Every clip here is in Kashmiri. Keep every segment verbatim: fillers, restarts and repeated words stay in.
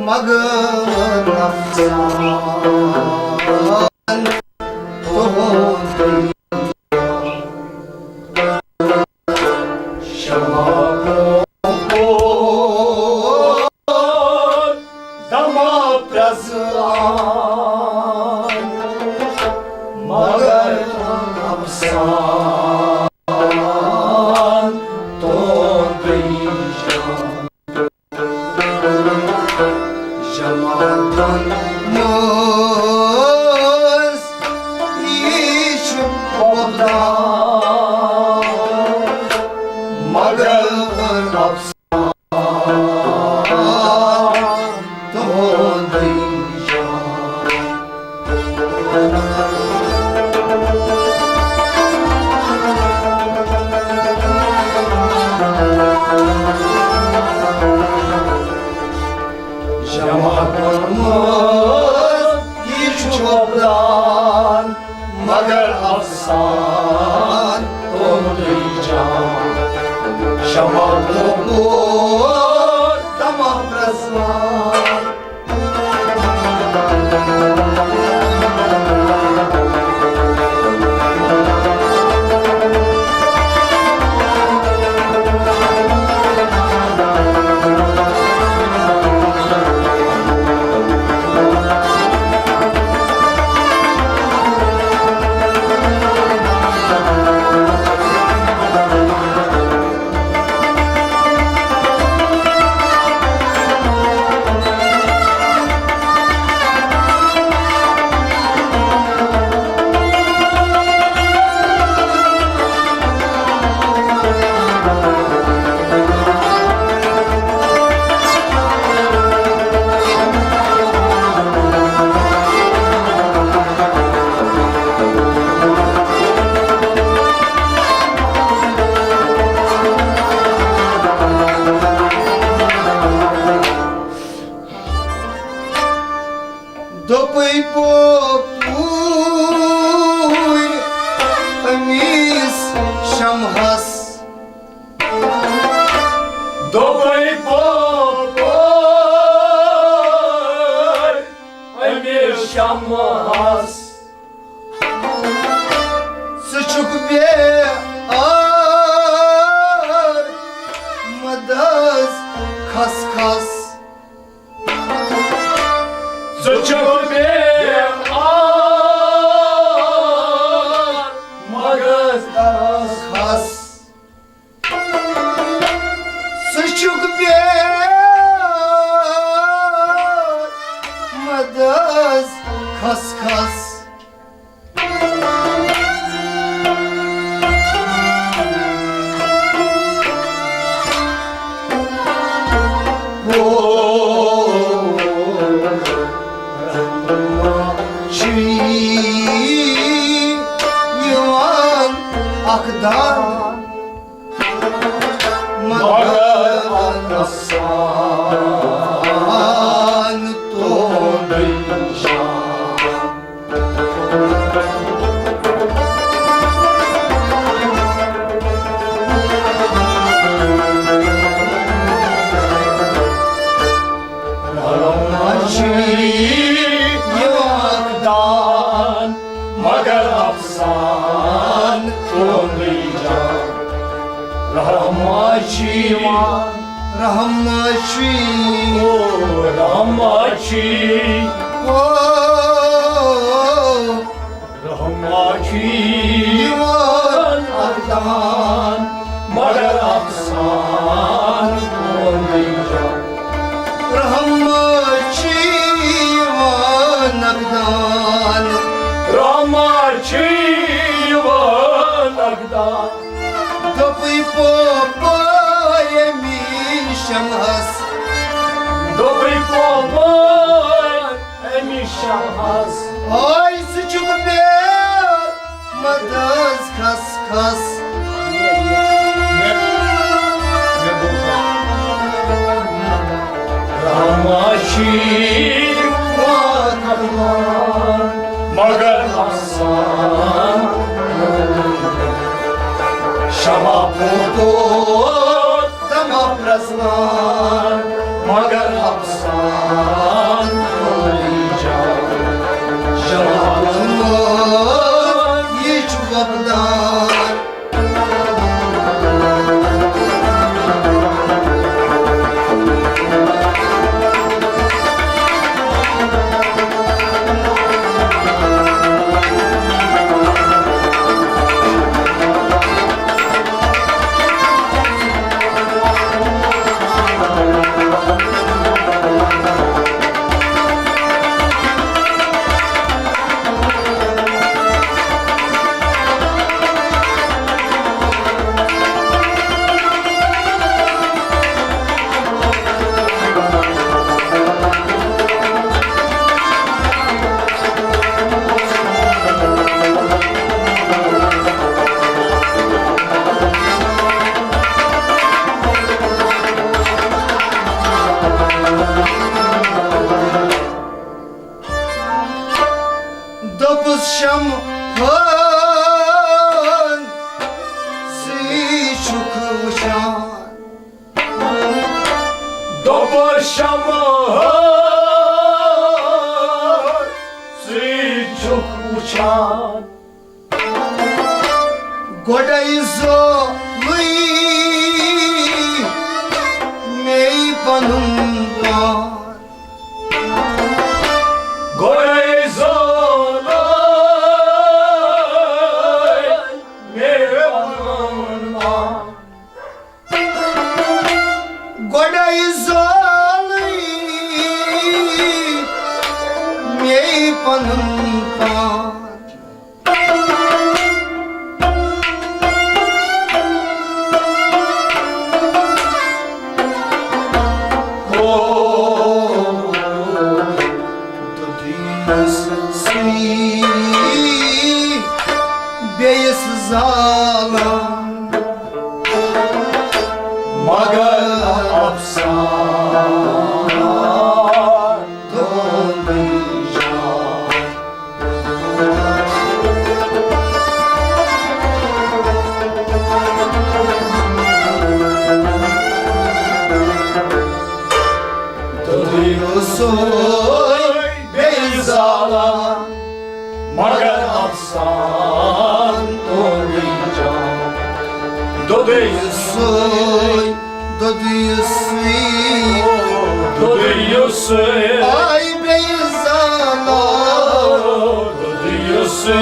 مگر افسان تُہُنٛدُے شمع کوٚر دمہ پرٛزلان، مگر افسان تُہُنٛدُے جان۔ جماعتن منٛز یہِ چھُ وۄپدان، مگر افسانہٕ تُہُنٛدُے جان۔ جماعتن منٛز یہِ چھُ وۄپدان، مگر افسانہٕ تُہُنٛدُے جان۔ شمع کوٚر دمہ پرٛزلان۔ دوٚپُے پوٚپُے أمِس شمہس۔ دوٚپُے پوٚپُے أمِس شمہس۔ ژٕ چھُکھ بے آر مدس کھس کھس۔ ژٕ چھُکھ بے آر مدس کھس کھس۔ ژٕ چھُکھ بے آر مدس کھس کھس۔ او رحمان چھُے یِوان اکھ دۄہ، مگر افسانہٕ تُہُنٛدُے جان۔ رحمان چھُے یِوان اکھ دۄہ، مگر افسانہٕ تُہُنٛدُے جان۔ رحمان چھُے یِوان، رحمان چھُے، او رحمان چھُے، او رحمان چھُے یِوان اکھ دۄہ، مگر افسانہٕ تُہُنٛدُے جان۔ رحمان چھُے یِوان اکھ دۄہ، رحمان چھُے یِوان اکھ دۄہ۔ دوٚپُے پوٚپُے أمِس شمہس۔ دوٚپُے پوٚپُے أمِس شمہس۔ ہاے ژٕ چھُکھ بے مدس کھس کھس۔ رحمان چھُے یِوان اکھ دۄہ، مگر افسانہٕ۔ شمع پوٚپُے دمہ پرٛزلان، مگر افسان کوری جان، شمالن منٛز یہِ چھُ وۄپدان۔ دوٚپُس شمہٕ ہٲن، ژٕے چھُکھ وٕچھان۔ دوٚپُس شمہٕ ہٲن، ژٕے چھُکھ وٕچھان۔ گۄڈَے زولٕے مے پنُن پان۔ گۄڈَے زولٕے مے پنُن پان۔ گۄڈَے زولٕے مے پنُن پان۔ ہو، دُدیس سُے بیٚیِس زالان۔ مگر افسانہٕ تُہُنٛدُے جان۔ تُہُنٛدُے سُے بیٚیہِ زالان۔ مگر افسانہٕ تُہُنٛدُے جان۔ دُدُے سُے، دُدُے سُے، دُدُے سُے۔ آے بیٚیہِ زالان۔ دُدُے سُے،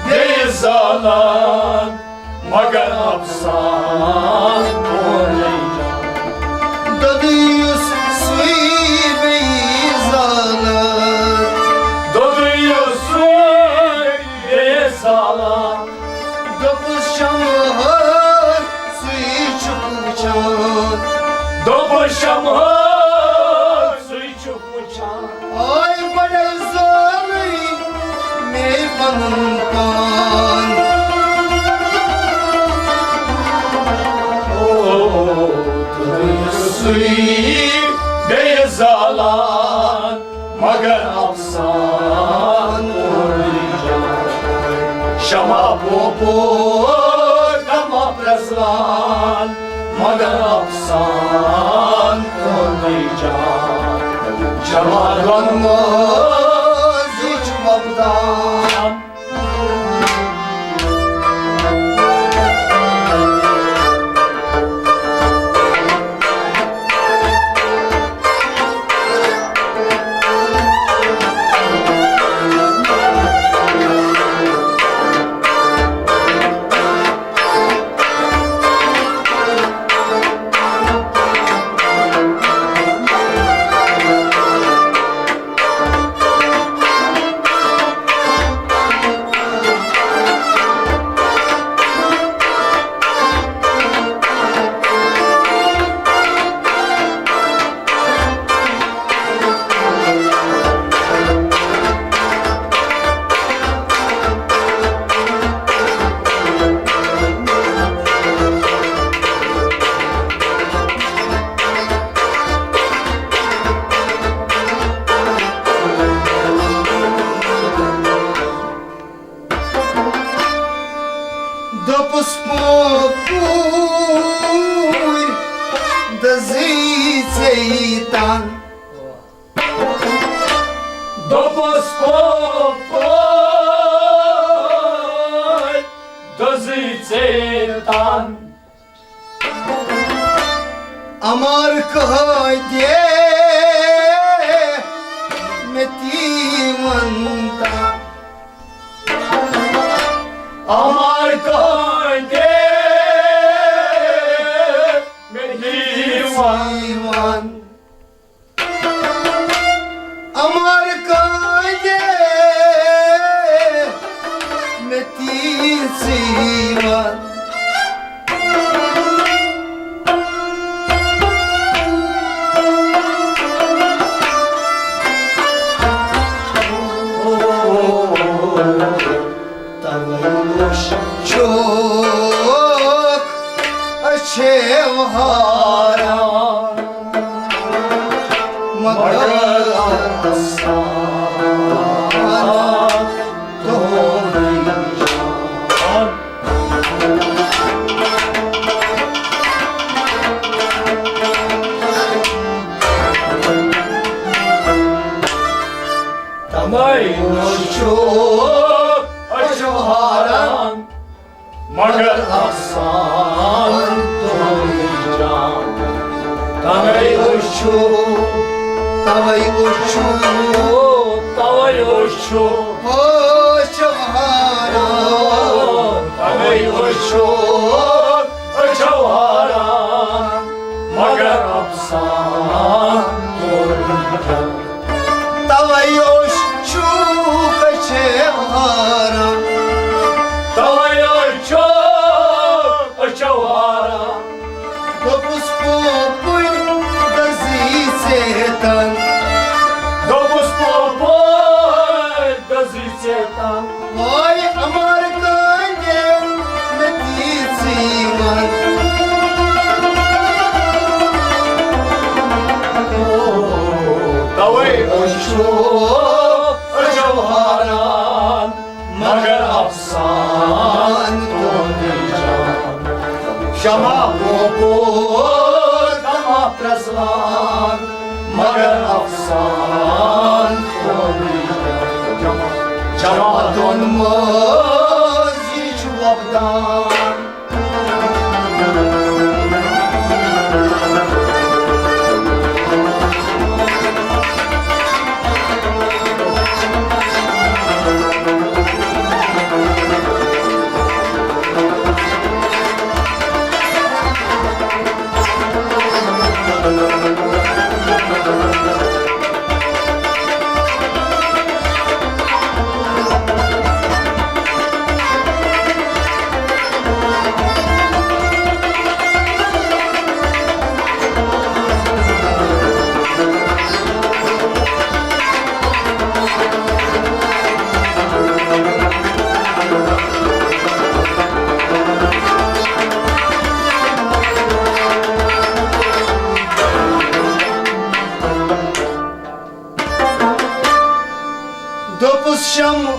بیٚیہِ زالان۔ مگر افسانہٕ تُہُنٛدُے جان۔ دُدُے سُے بیٚیہِ زالان۔ دُدُے سُے بیٚیہِ زالان۔ دوٚپُس شمہٕ ہٲن، سُے چھُکھ وٕچھان۔ دوٚپُس شمہٕ ہٲن، سُے چھُکھ وٕچھان۔ آے گۄڈَے زولٕے مے پنُن پان۔ او، تُہُنٛدُے سُے بیٚیہِ زالان۔ مگر افسانہٕ تُہُنٛدُے جان۔ شمع پوپور کما پرٛزلان۔ مگر افسانہٕ تُہُنٛدُے جان۔ شمع دۄن منٛز یہِ چھُ وۄپدان۔ شیطان۔ امر کہاں دے میں تیون تا۔ امر کہاں دے میں تیون۔ امر کہاں دے میں تیون۔ توے وچھوک اچھے وہارا مگر افسانہ تو نہیں جان۔ تمے وچھو اچھو حیران، مگر افسان تہنٛد جان۔ تمے وچھو، تمے وچھو، تمے وچھو، اچھو حیران۔ تمے وچھو اچھو حیران، مگر افسان تہنٛد جان۔ توے اوس چھُ کچھے واران۔ توے اوس چھُ کچھے واران۔ دوٚپُس پوپُر دٔزی ژیتن۔ دوٚپُس پوپُر دٔزی ژیتن۔ وای امر کانہِ مےٚ دیٖژٕے وَن۔ توے اوس چھُ جوہران، مگر افسان تُہُنٛدُے جان۔ شمع پوپور دمع پرٛزلان، مگر افسان تُہُنٛدُے جان۔ جماعتن منٛز یہِ چھُ وۄپدان۔ دوٚپُس شمعون،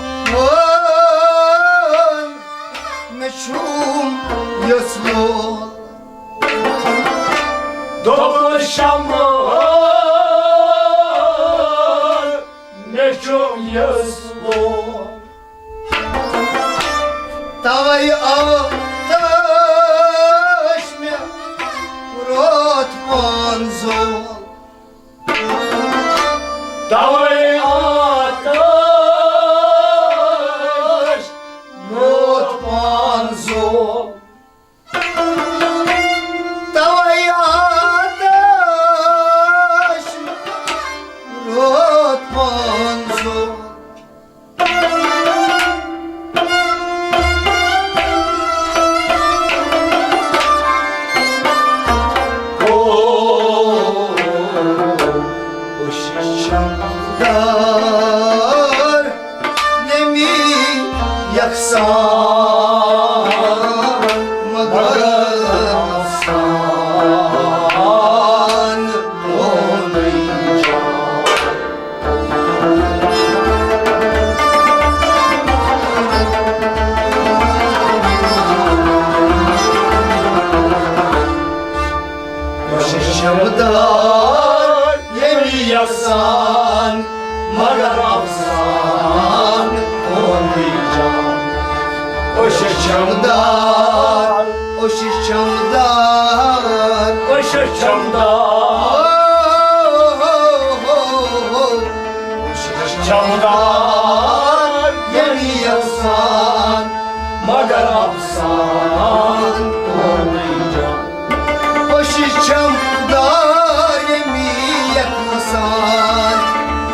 مےٚ چھُم یژھ لول۔ دوٚپُس شمعون، مےٚ چھُم یژھ لول۔ توے آتش مےٚ روتھ پان زول۔ توے آتش موت پان زول۔ توے آتش موت پان زول۔ یار نمی یکسان، مگر افسان تُہُنٛدُے جان۔ شمدار یمی یسان، مگر افسان تُہُنٛدُے جان۔ أچھ چھم دار، أچھ چھم دار، أچھ چھم دار۔ أچھ چھم دار، یعنی یژھان، مگر افسان تُہُنٛدُے جان۔ أچھ چھم دار، یعنی یژھان۔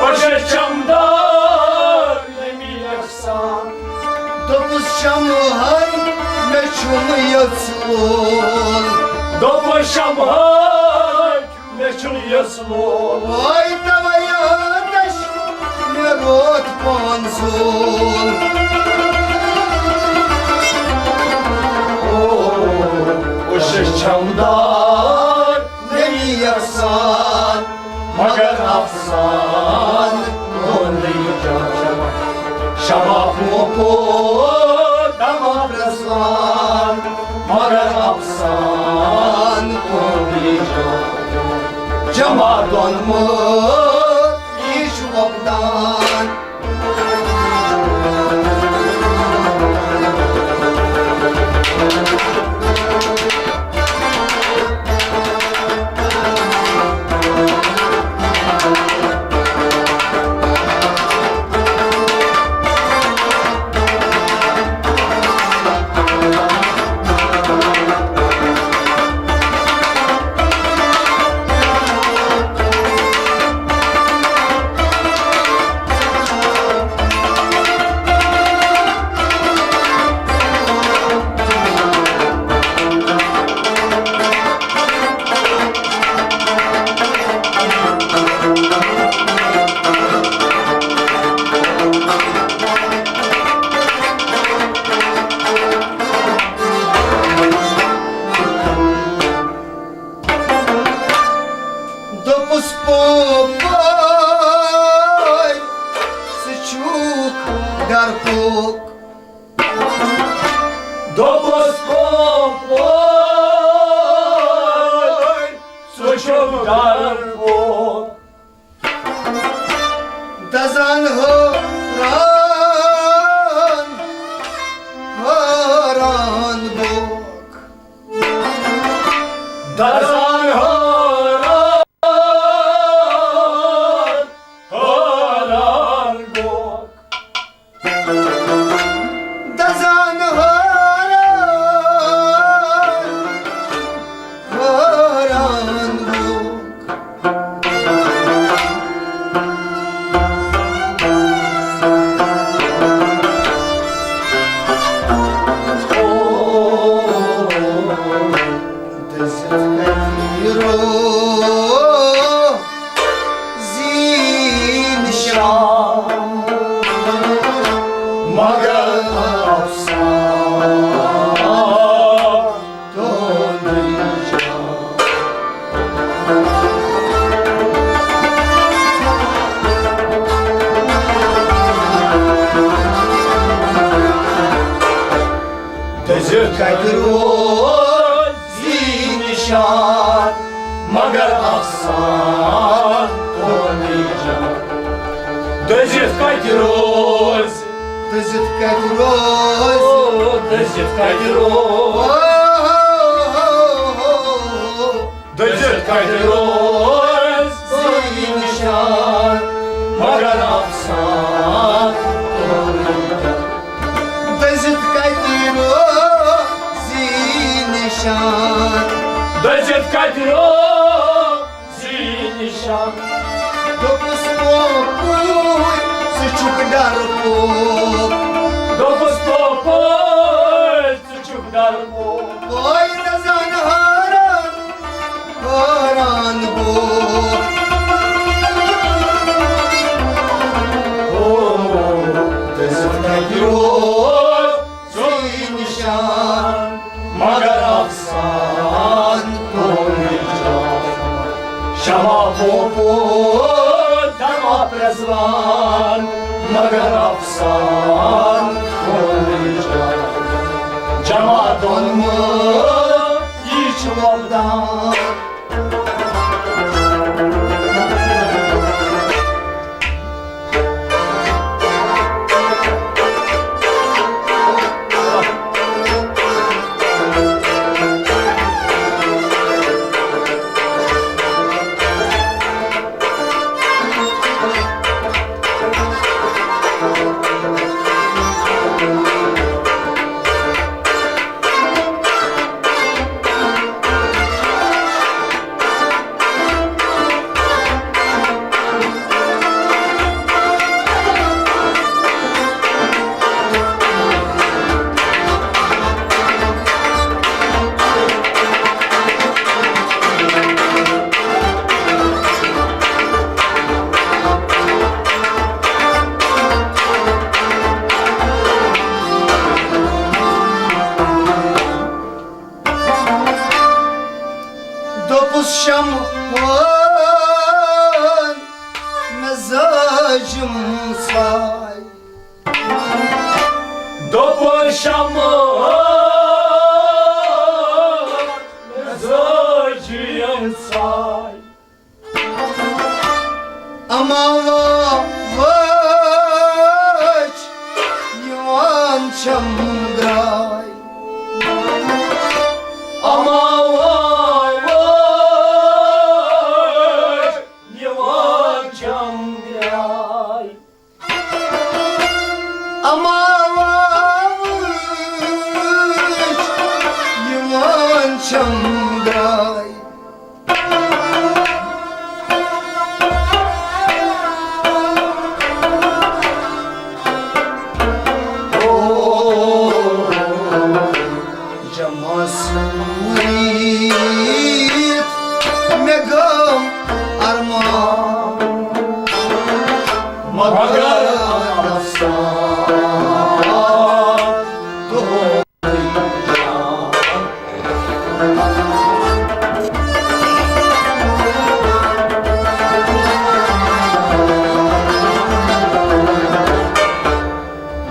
أچھ چھم دار، یعنی یژھان۔ دوٚپُس شمہٕ ہن، مےٚ چھُنہٕ یژھ وول۔ دوٚپُس شمہٕ ہن، مےٚ چھُنہٕ یژھ وول۔ وٲے توے آتش، مےٚ روت پان زول۔ او، أچھ چھم دار، نمی یژھان، مگر افسان تُہُنٛدُے جان۔ شمع پوپو دما پرزوان، مگر افسان تُہُنٛدُے جان۔ جمع دۄن مٲر، یہِ چھُ وۄپدان۔ دوٚپُس پوپوے، ژٕ چھُکھ ڈرپوک۔ دوٚپُس پوپوے، ژٕ چھُکھ ڈرپوک۔ دزان حٲران، حٲران گوکھ۔ دزان حٲران، حٲران گوکھ۔ دزان حٲران، حٲران گوکھ۔ دٔزِتھ کَتہِ روزِ نِشان، مگر افسانہٕ تُہُنٛدُے جان۔ دٔزِتھ کَتہِ روزِ نِشان، مگر افسانہٕ تُہُنٛدُے جان۔ دٔزِتھ کَتہِ روزِ، دٔزِتھ کَتہِ روزِ، او، دٔزِتھ کَتہِ روزِ۔ دٔزِتھ کَتہِ روزِ نِشان، مگر افسانہٕ تُہُنٛدُے جان۔ دٔزِتھ کَتہِ روزِ نِشان، دٔزِتھ کَتہِ روزِ نِشان۔ دوٚپُس پوپوے، ژٕ چھُکھ ڈرپوک۔ دوٚپُس پوپوے، ژٕ چھُکھ ڈرپوک۔ وٲے دزان حٲران، حٲران گوٚو۔ او، دٔزِتھ کَتہِ روزِ نِشان، مگر افسانہٕ تُہُنٛدُے جان۔ شمع پوپو دما پرزوان، مگر افسانہٕ تُہُنٛدُے جان۔ جمع دۄن مٲر، یہِ چھُ وۄپدان۔ کُس شمہٕ وٲن مےٚ زٲجِم ژھاے۔ دوٚپُن شمہٕ وٲن مےٚ زٲجِم ژھاے۔ اما وٲچھ یِوان چھم درٛاے۔ اما وٲچھ یِوان چھم درٛاے۔ اما وٲچھ یِوان چھم درٛاے۔ جمع سوٗرِتھ مےٚ گٔم ارمان، مگر افسانہٕ دۄہے۔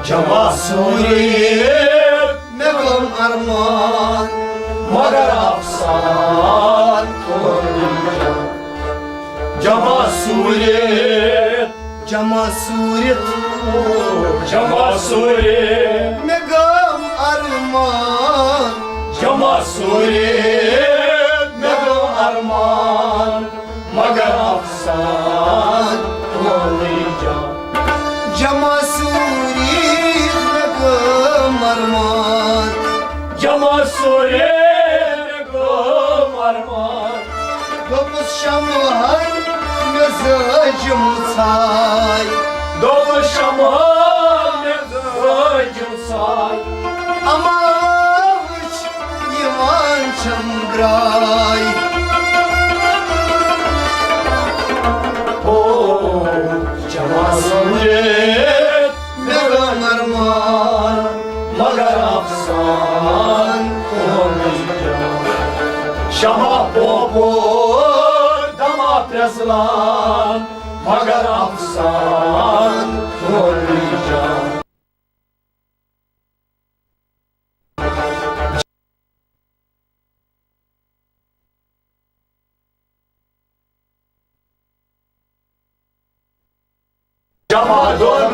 جمع سوٗرِتھ مےٚ گوٚو ارمان، مگر افسانہٕ کوٚر جمع سوٗرِتھ۔ جمع سوٗرِتھ۔ جمع سوٗرِتھ۔ مےٚ گوٚو ارمان۔ جمع سوٗرِتھ۔ مےٚ گوٚو ارمان۔ مگر افسانہٕ کوٚرُے جمع۔ جمع سوٗرِتھ مےٚ گوٚو ارمان۔ جمع سوٗرِتھ مےٚ گوٚو ارمان۔ دوٚپُس شمہٕ وٲن مےٚ زٲجِم ژھاے۔ دوٚپُس شمہٕ وٲن مےٚ زٲجِم ژھاے۔ اما وٕچھ یِوان چھم درٛاے۔ او جمع سوٗرِتھ مےٚ گوٚو ارمان، مگر افسانہٕ کوٚر جمع۔ شمع پوپور دما پرٛزلان، مگر افسانہٕ کوٚر جمع۔ جمع دۄن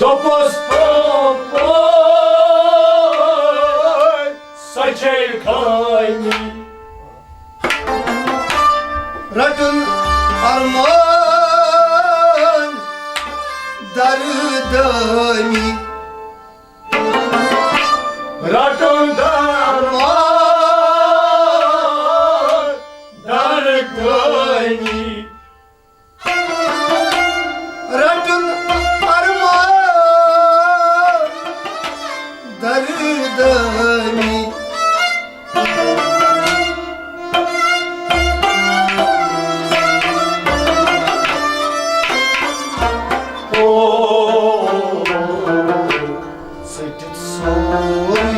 دوٚپُس، "پوٚپُر، سۄ چھے خٲمی۔" رَٹُن ارمان دردٲمی۔ رَٹُن درمان دردٲمی۔ رَٹُن ارمان دردٲمی۔ او، ژٔٹِتھ سورُے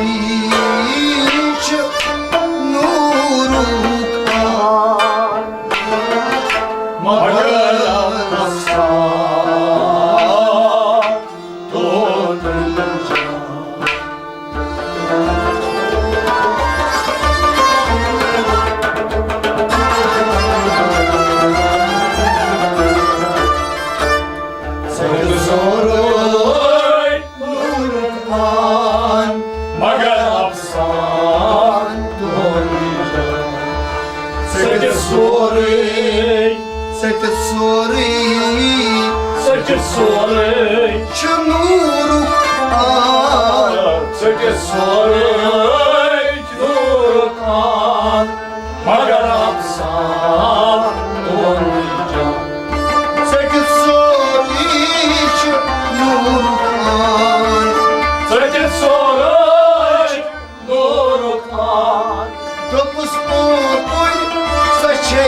چھُ نوٗرُک آب، مگر افسانہٕ دۄن جان۔ ژٔٹِتھ سورُے نوٗرُک آب، مگر افسانہٕ دۄن جان۔ ژٔٹِتھ سورُے، ژٔٹِتھ سورُے، ژٔٹِتھ سورُے چھُ نوٗرُک آب۔ ژٔٹِتھ سورُے چھُ نوٗرُک آب، مگر افسانہٕ دۄن جان۔ ژٔٹِتھ سورُے چھُ نوٗرُک آب۔ ژٔٹِتھ سورُے نوٗرُک آب۔ دوٚپُس، "پوٚپُر، سۄ چھے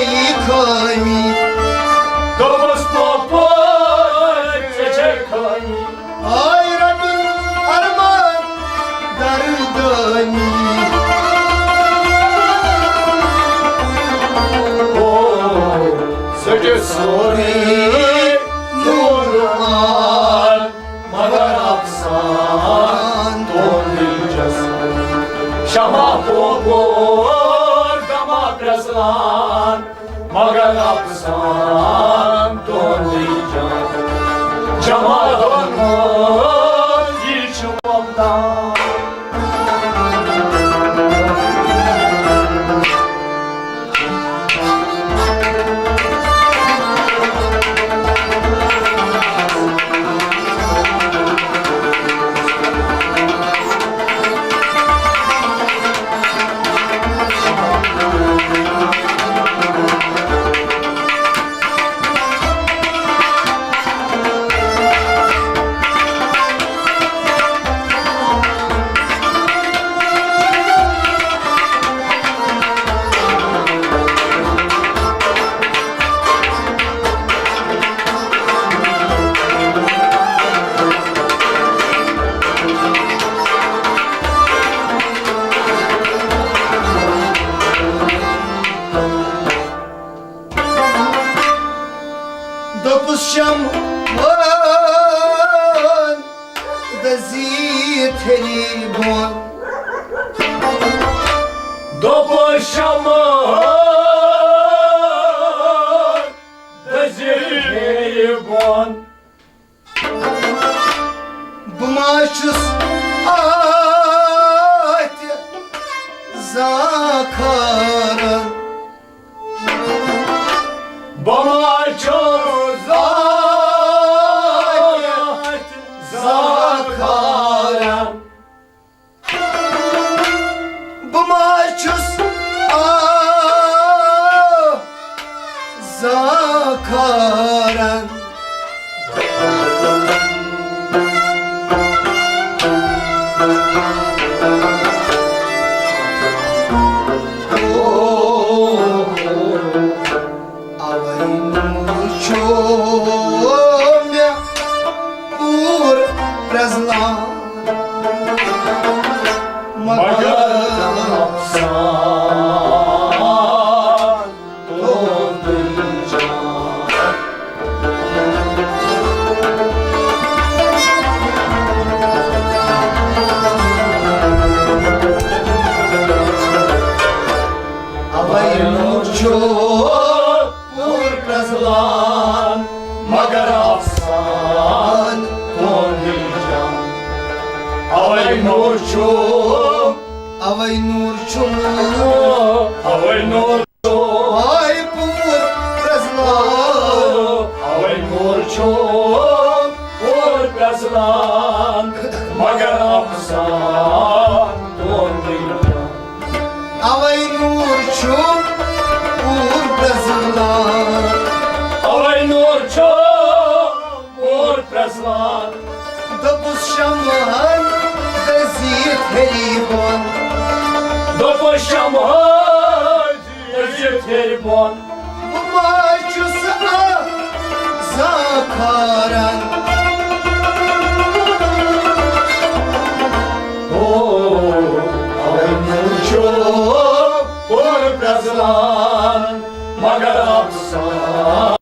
خٲمی۔" دوٚپُس، "پوٚپُر، سۄ چھے خٲمی۔" آے رَٹُن ارمان دردٲمی۔ او، ژٔٹِتھ سورُے نوٗرُک آب، مگر افسانہٕ دۄن دِلچسپ۔ شمع پوٚپُر دمہ پرٛزلان، مگر افسانہٕ دۄن دِلچسپ۔ جمع دۄن ہُنٛد یہِ چھُ وۄپدان۔ دوٚپُس، شمعن دٔزی تھری بۄن۔ دوٚپُس، شمعن دٔزی تھری بۄن۔ بہٕ ما چھُس اَتھ زانٛہہ کھاران؟ بہٕ ما چھُس اَتھ زانٛہہ کھاران؟ بہٕ ما چھُس اَتھ زانٛہہ کھاران؟ اوے نوٗر چھُ مےٚ پوٗرٕ پرٛزلان، مگر افسانہٕ تُہُنٛد جان۔ اوے نوٗر چھُ پوٗرٕ پرٛزلان، مگر افسانہٕ تُہُنٛد چھُ، اوے نوٗر چھُ، اوے نوٗر چھُ، اوے پوٗر پرٛزلان، اوے نوٗر چھُ، پوٗر پرٛزلان، مگر افسان دۄن دُنیاہن۔ اوے نوٗر چھُ، پوٗر پرٛزلان، اوے نوٗر چھُ، پوٗر پرٛزلان۔ دوٚپُس شمعہن دٔزِتھ ہیٚرِ بۄن۔ دوٚپُس شمعہن دٔزِتھ ہیٚرِ بۄن۔ بہٕ ما چھُس اکھ زاکھارن؟ او، وۄنۍ چھُ پوٗرٕ پرٛزلان، مگر افسانہٕ۔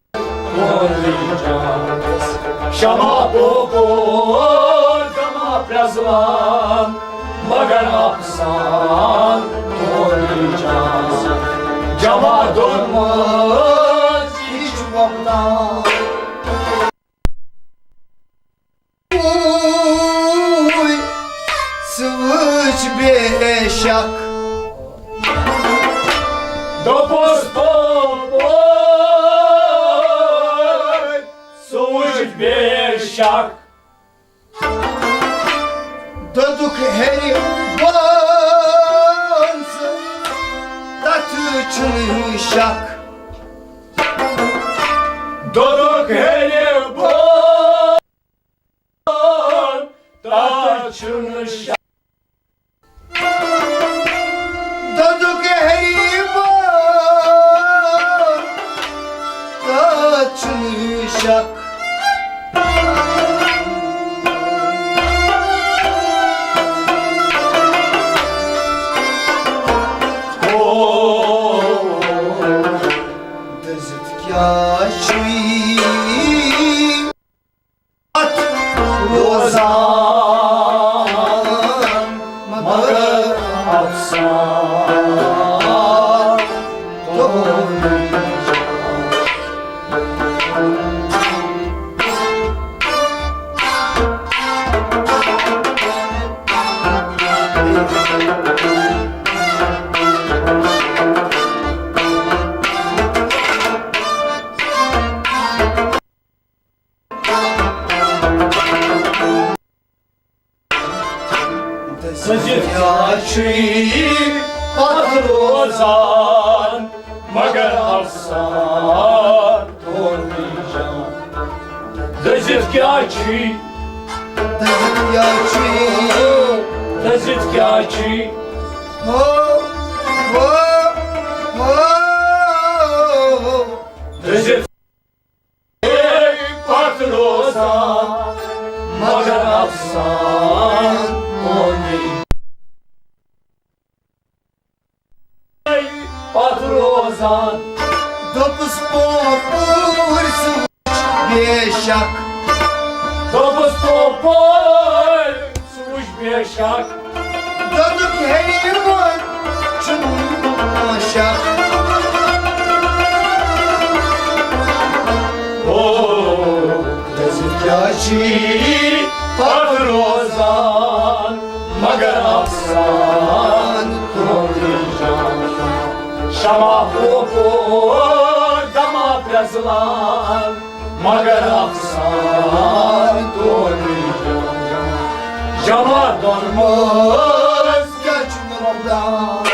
شمع پوپور دما پرزوان، مگر افسان تھوڑی جان۔ جمع دۄن منٛز یہِ چھُ وۄپدان۔ اوٗے، ژٕ وٕچھ بے شک۔ دوٚپُس پوپور، ژٕ وٕچھ بے شک۔ دوٚدُکھ ہیٚرِ بۄن ژٕ، تَتھ چھُنہٕ شک۔ دوٚدُکھ ہیٚرِ بۄن، تَتھ چھُنہٕ شک۔ دوٚدُکھ ہیٚرِ بۄن، تَتھ چھُنہٕ شک۔ او، دٔزِتھ کیٛاہ چھُے؟ روزان، مگر افسانہٕ تُہُنٛد۔ دٔزِتھ کیٛاہ چھُے پتھ روزان، مگر افسانہٕ تھوڑی جان۔ دٔزِتھ کیٛاہ چھُے؟ دٔزِتھ کیٛاہ چھُے؟ دٔزِتھ کیٛاہ چھُے؟ ہو، ہو، ہو۔ دٔزِتھ پتھ روزان، مگر افسانہٕ پونٕے پتھ روزان۔ دوٚپُس پوپور ژٕ وٕچھ بے شک۔ دوٚپُس پوپور ژٕ وٕچھ بے شک۔ دوٚدُکھ ہیٚرِ بۄن چھُنہٕ شک۔ او، دٔزِتھ کیٛاہ چھُے پتھ روزان، مگر افسانہٕ تُہُنٛدُے جان۔ شمع پوپور دما پرٛزلان، مگر افسانہٕ تُہُنٛدُے جان۔ جمع دۄن منٛز کیٛاہ چھُ وۄپدان؟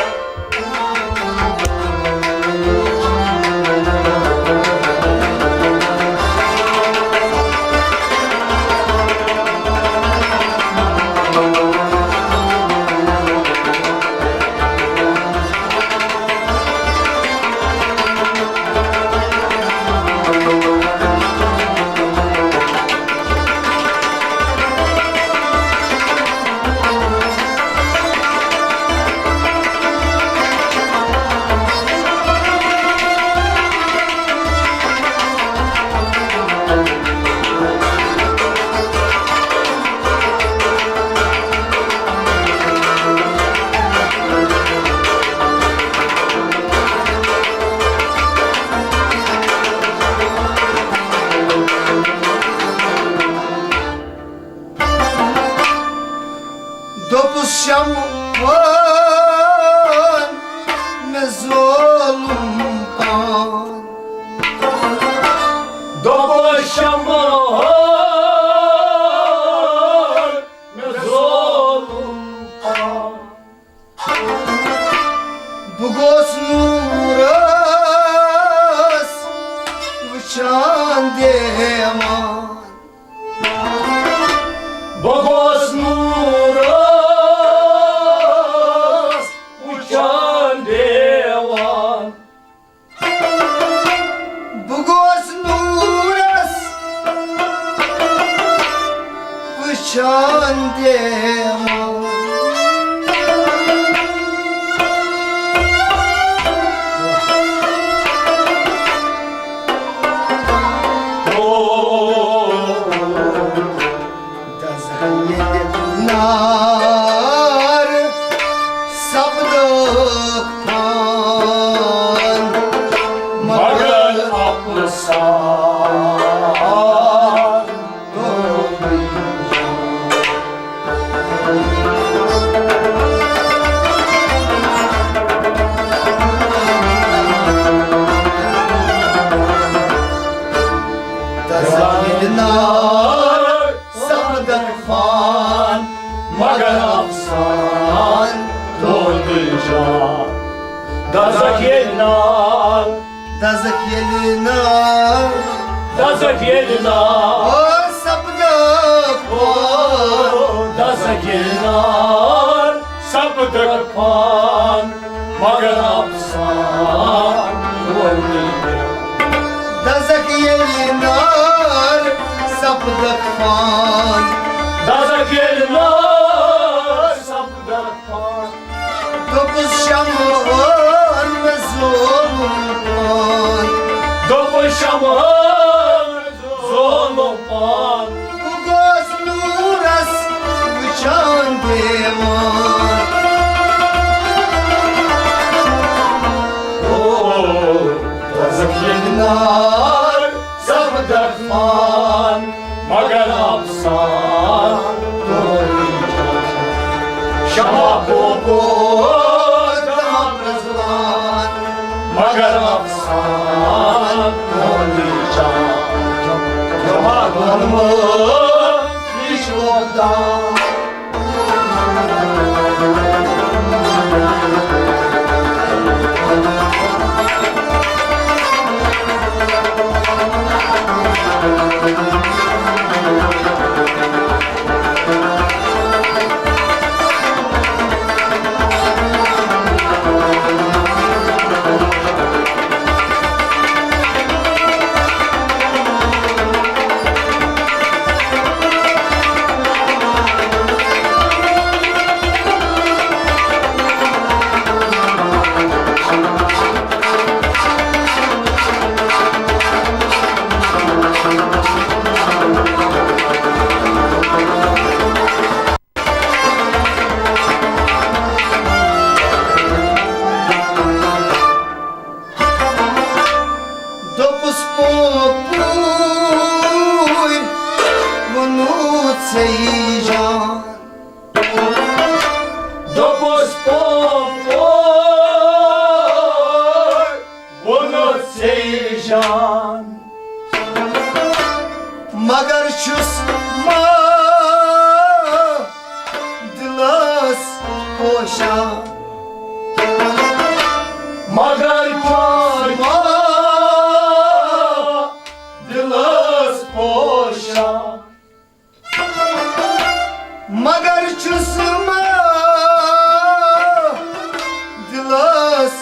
دوٚپُس شمعن مےٚ ظولُم پان۔ دوٚپُس شمعن مےٚ ظولُم پان۔ بہٕ گوس نوٗرس وٕچھان دیوان۔ بہٕ گوس نوٗرس وٕچھان دیوان۔ بہٕ گوس نوٗرس وٕچھان دیوان۔ دزکھ ییٚلہِ نار سپدکھ پان، مگر مگر افسان گوٚو۔ دزکھ ییٚلہِ نار سپدکھ پان، مگر افسان گوٚو دِل جان۔ دزکھ ییٚلہِ نار، دزکھ ییٚلہِ نار، دزکھ ییٚلہِ نار۔ او سپدکھ پان۔ او دزکھ ییٚلہِ نار سپدکھ پان، مگر افسان گوٚو دِل جان۔ دزکھ ییٚلہِ نار سپدکھ پان۔ دزکھ ییٚلہِ نار سپدکھ پان۔ دوٚپُس شمعن مےٚ ظولُم پان۔ دوٚپُس شمعن ظولُم پان۔ بہٕ گوس نوٗرس وٕچھان دیوان۔ او، دزکھ ییٚلہِ نار سپدکھ پان، مگر افسان گوٚو۔ شمع کوکو دمہ پرزوان، مگر افسان گوٚو۔ شمع گوٚو۔ یہِ چھُ وۄپدان۔ دوٚپُس پوپوٗر ووٚنُتھ ژےٚ یی جان۔ دوٚپُس پوپوٗر ووٚنُتھ ژےٚ یی جان۔ مگر چھُس ما دِلس پوشان۔ مگر چھُس ما دِلس پوشان۔ مگر چھُس ما دِلس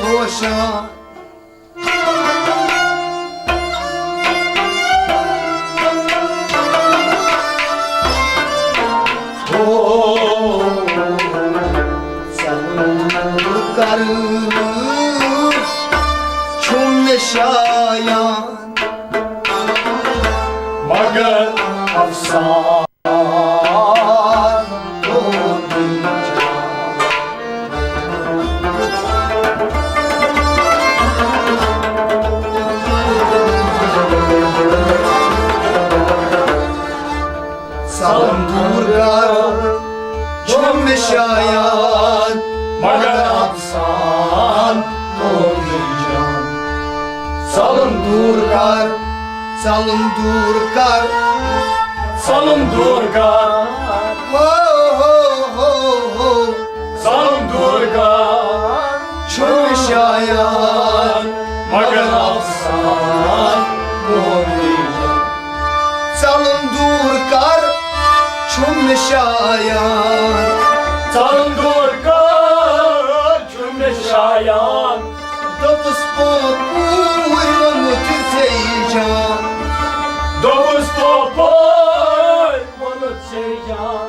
پوشان۔ او، ژےٚ ووٚنُتھ کرٕ چھُم نہٕ شایان، مگر افسان۔ سلام دوٗر کر، چھُم نہٕ شایان، مگر افسان تُہُنٛدُے جان۔ ظلم دوٗر کر، ظلم دوٗر کر، ظلم دوٗر کر۔ ہو، ہو، ہو، ہو۔ ظلم دوٗر کر۔ چھُم نہٕ شایان، مگر افسان تُہُنٛدُے جان۔ ظلم دوٗر کر، چھُم نہٕ شایان۔ ظلم دوٗر کر، چھُم نہٕ شایان۔ دوٚپُس پوٚپُر ووٚنُتھ ژےٚ جان۔ دوٚپُس پوٚپُر ووٚنُتھ ژےٚ جان۔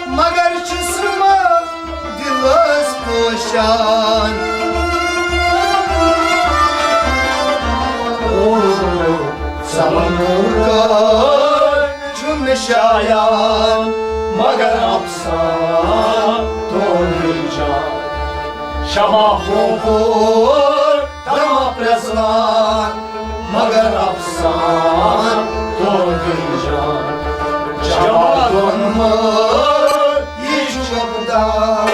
مگر چھُس ما دِلس پوشان۔ او، ظلم دوٗر کر، چھُم نہٕ شایان، مگر افسان تُہُنٛدُے جان۔ شمع پوٚپُر دما پرٛزنان، مگر افسان تُہُنٛدُے جان۔ جمع دۄن مٲر یہِ چھُ چوکدار۔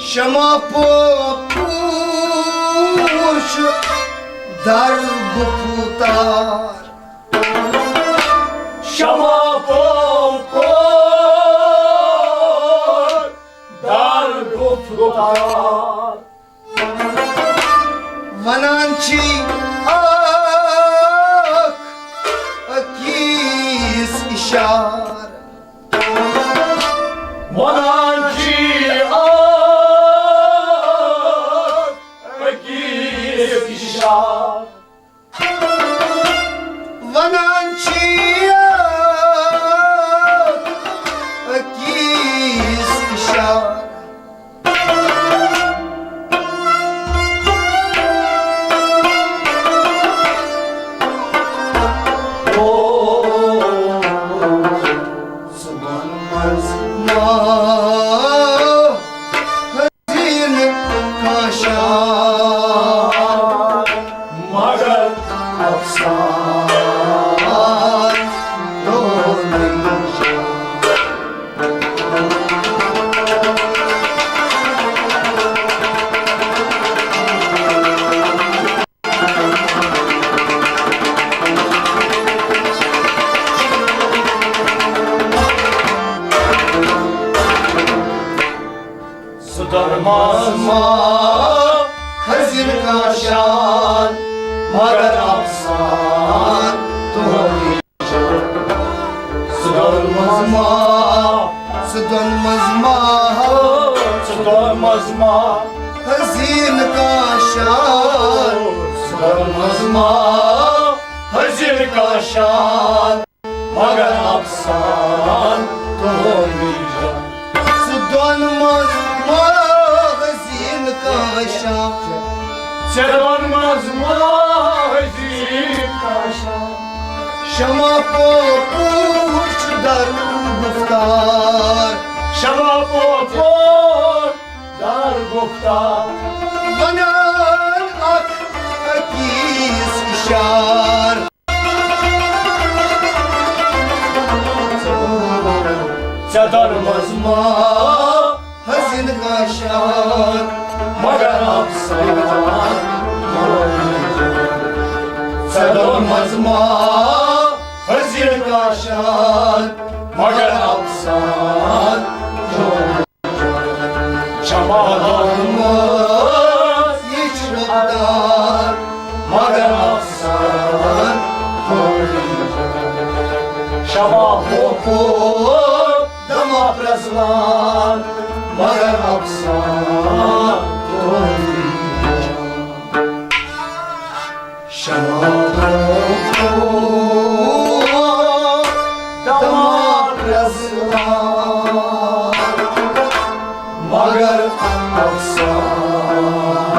شمع پوٚپُر چھُ در گُپھوٗ تار۔ شمع پوٚپُر در گُپھوٗ تار۔ ونان چھی اکھ أکِس اِشارٕ۔ ونان چھی اکھ أکِس اِشارٕ۔ ونان چھی اکھ أکِس اِشارٕ۔ او، صُبحن منٛز ما حزیٖن کانٛہہ شار، مگر افسان دونٕے جان۔ سُہ دۄن منٛز ما حزیٖن کانٛہہ شان، مگر افسان تُہُنٛدُے۔ سُہ دۄن منٛز ما، سُہ دۄن منٛز ما، سُہ دۄن منٛز ما حزیٖن کانٛہہ شان، سُہ دۄن منٛز ما حزیٖن کانٛہہ شان، مگر افسان تُہُنٛدُے جان۔ سُہ دۄن منٛز ما حزیٖن کانٛہہ شان۔ ژےٚ دۄن منٛز ما حزیٖن کانٛہہ شان۔ شمع پوٚپُر چھُ در گُفتار۔ شمع پوٚپُر در گُفتار۔ ونان اکھ أکِس اِشار۔ ژےٚ دۄن منٛز ما حزیٖن کانٛہہ شان، مگر افسان۔ ژےٚ دۄن منٛز ما حزیٖن کانٛہہ شان، مگر افسان۔ شمع دۄن منٛز یہِ سان۔